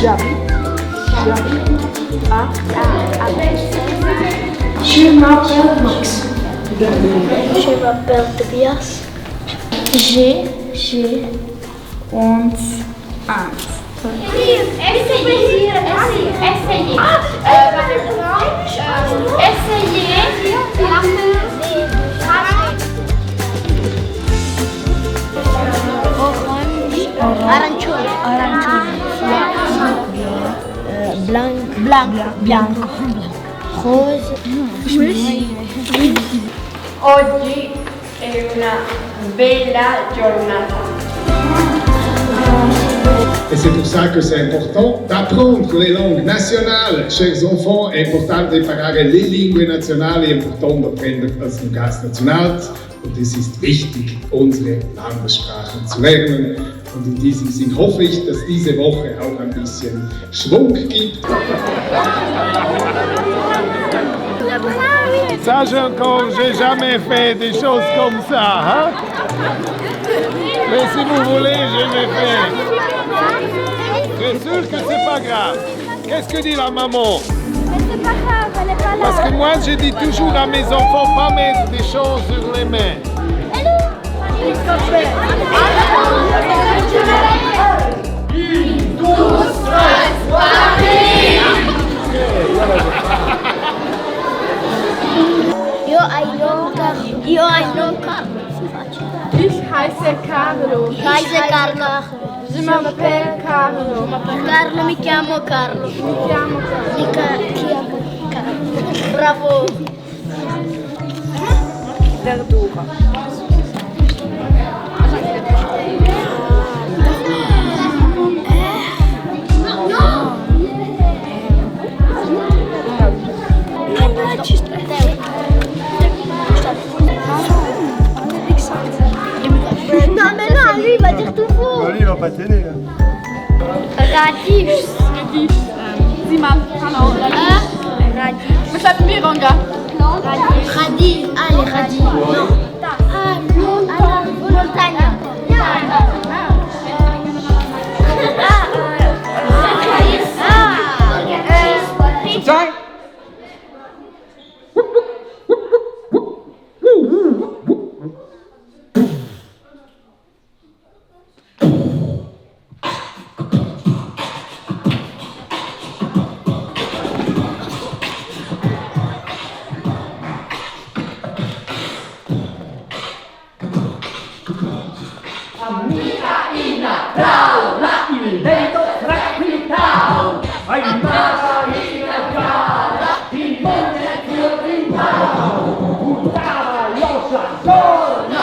J'habite. J'habite à. Je m'appelle Max. Je m'appelle Tobias. J'ai, j'ai 11 ans. Essayez, essayez. Par exemple, essayez. Arancione. Arancione. Blanc. Blanc. Bianco. Rose. Oggi è una bella giornata. Et c'est pour ça que c'est important d'apprendre les langues nationales. Chers enfants, è importante imparare le lingue nazionali, è importante apprendere als lungags naziunals. Und es ist wichtig, unsere Landessprachen zu lernen. Und in diesem Sinn hoffe ich, dass diese Woche auch ein bisschen Schwung gibt. Ça, j'ai encore, j'ai jamais fait des choses comme ça. Hein? Mais si vous voulez, je vais faire. C'est sûr que c'est pas grave. Qu'est-ce que dit la maman? Mais c'est pas grave, elle est pas là. Parce que moi, je dis toujours à mes enfants, pas mettre des choses sur les mains. Io hai nome Carlo. Io hai nome Carlo. Ich heiße Carlo. Ich heiße Carlo. Je m'appelle Carlo. Carlo, mi chiamo Carlo. Mi chiamo Carlo. Mi chiamo Carlo. Bravo. Verdura. Non mais non, lui il va dire tout faux. Bah, lui, il va pas t'aider. Hein. Radish. Radish. Sì, ma Radish. Ma sa Miranga. Radis. Ah, les radis. Non. Ah, montagna. Ah, Cinq. Il vento tranquillità, ai marina gara, il monte fiorinao, buttava l'ossa, torna,